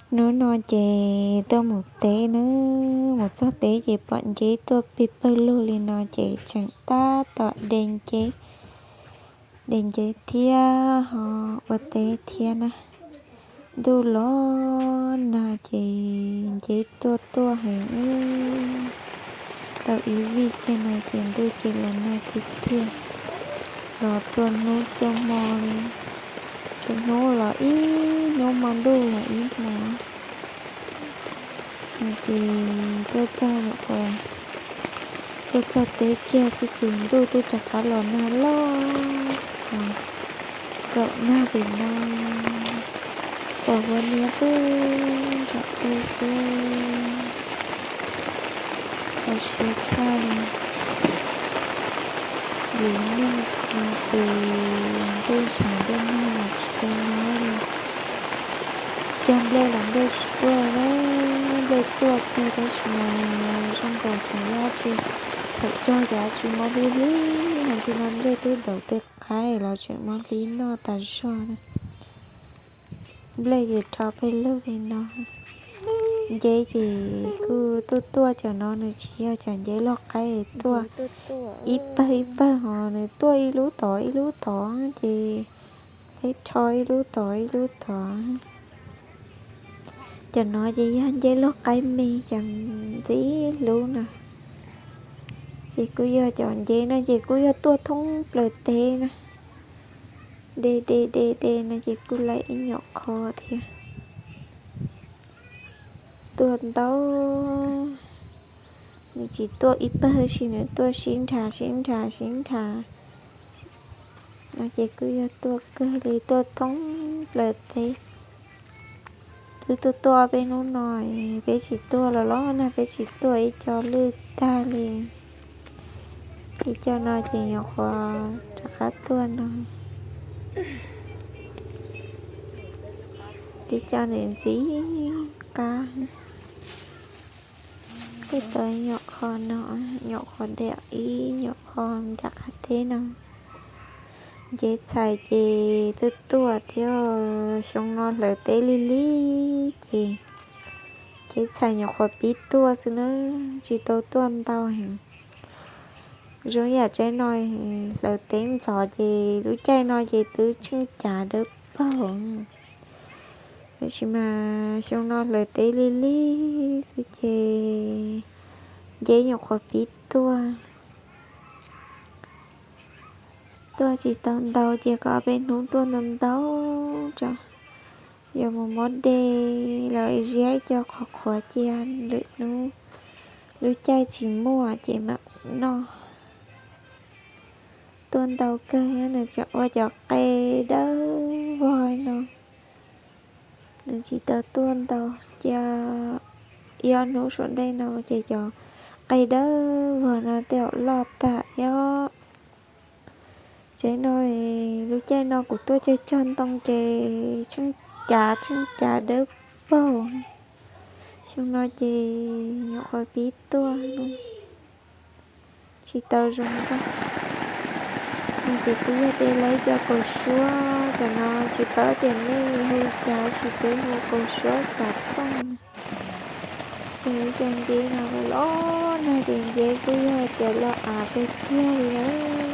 Hnub no ces tuaj mus teb na, mus txog teb ces pom nceb tuaj pig pawg lug li no ces tseem tab tom de nceb, de nceb thiab ho ua teb thiab na. Ntuj los nag ces nceb tuaj tuaj heev, tau ib vij kiag no ces ntuj ces los nag tiag tiag, los txhua hnub txhua hmo li, txhua hnub los ib hnub hmo ntuj los ib hmo. Ces tuaj txog, tuaj txog teb kiag xwb ces ntuj twb rov qab los nag loj, kaum nag pem no, pom huab niab pw nram tej xwb. Txaus siab tshaj li. Yus neej no ces ntuj tshav ntuj nag los tsis tau nyob li. Cog nplej los nplej tsis tuaj, nplej tuaj kiag tab sis mas zoo nkaus xyov yog tsis, thaum cog ces tsis mob hlib hlib no, tsis no nplej twb daum tej qaib los tseem mob hlib noj tas zog na. Nplej ces rho pawg lug li no. Nceb ces kuj tuaj tuaj, cov no nws tsis yog cov nceb loj qaib, tuaj ib pawg ib pawg ho nws tuaj ib lub tod ib lub tod ces peb rho ib lub tod ib lub tod. Cov no ces yog nceb loj qaib me, cov ntxim hlub no. Ces kuj yog cov nceb no ces kuj yog tuaj thoob plaws teb na. De de de de no ces kuj lawv ib nyuam qho thiab. Tuaj ntau, nws tsis tuaj ib pawg, tab sis nws tuaj sib nrhav sib nrhav sib nrhav no ces kuj yog tuaj kawg li, tuaj thoob plaws teb. Twb tuaj tuaj peb hnub no, peb tsis tuaj los los nag peb tsis tuaj, ib co lwj tag li. Ib co no ces nyuam qhuav rov qab tuaj no. Ib co ntawm ntxiv qab. Kuj tau nyuam qho no, nyuam qhuav diam ib nyuam qho nram qab teb no. Nceb txhais ces tuaj tuaj thiab, xyoo no hlawv teb lig lig ces nceb txhais nyuam qhuav pib tuaj xwb na, tsis tau tuaj ntau heev. Zoo yam tsaib no hlawv teb ntxov ces lub caij no ces twb tsheej cav dawb paug. Tab sis mas xyoo no hlawv teb lig lig xwb ces nceb nyuam qhuav pib tuaj. Tuaj tsis tau ntau ces kom peb hnub tuaj ntau ntau tso, yuav mus mob de los ziab ib co qhuav qhuav cia lwm hnub, lub caij tsis muaj ces mam noj. Tuaj ntau kawg thiab, nws tseem ua cov qe dawb vog no. Nws tsis tau tuaj ntau, cia ib ob hnub saum ntej no ces cov qe dawb vog no tej zaum loj tag thiab. Tsaib no, lub caij no kuv tuaj cog cog ntoo ces tsheej cav tsheej cav dawb paug. Xyoo no ces nyuam qhuav pib tuaj, tsis tau zoo nkauj. No ces kuj yog de lawv ib co kaus suab, cov no tsis paub tias nej hu cas, tab sis peb hu kaus suab xav tooj. Xyov ib co nceb no los los nag ces nceb kuj yog tias loj av tiag tiag li na.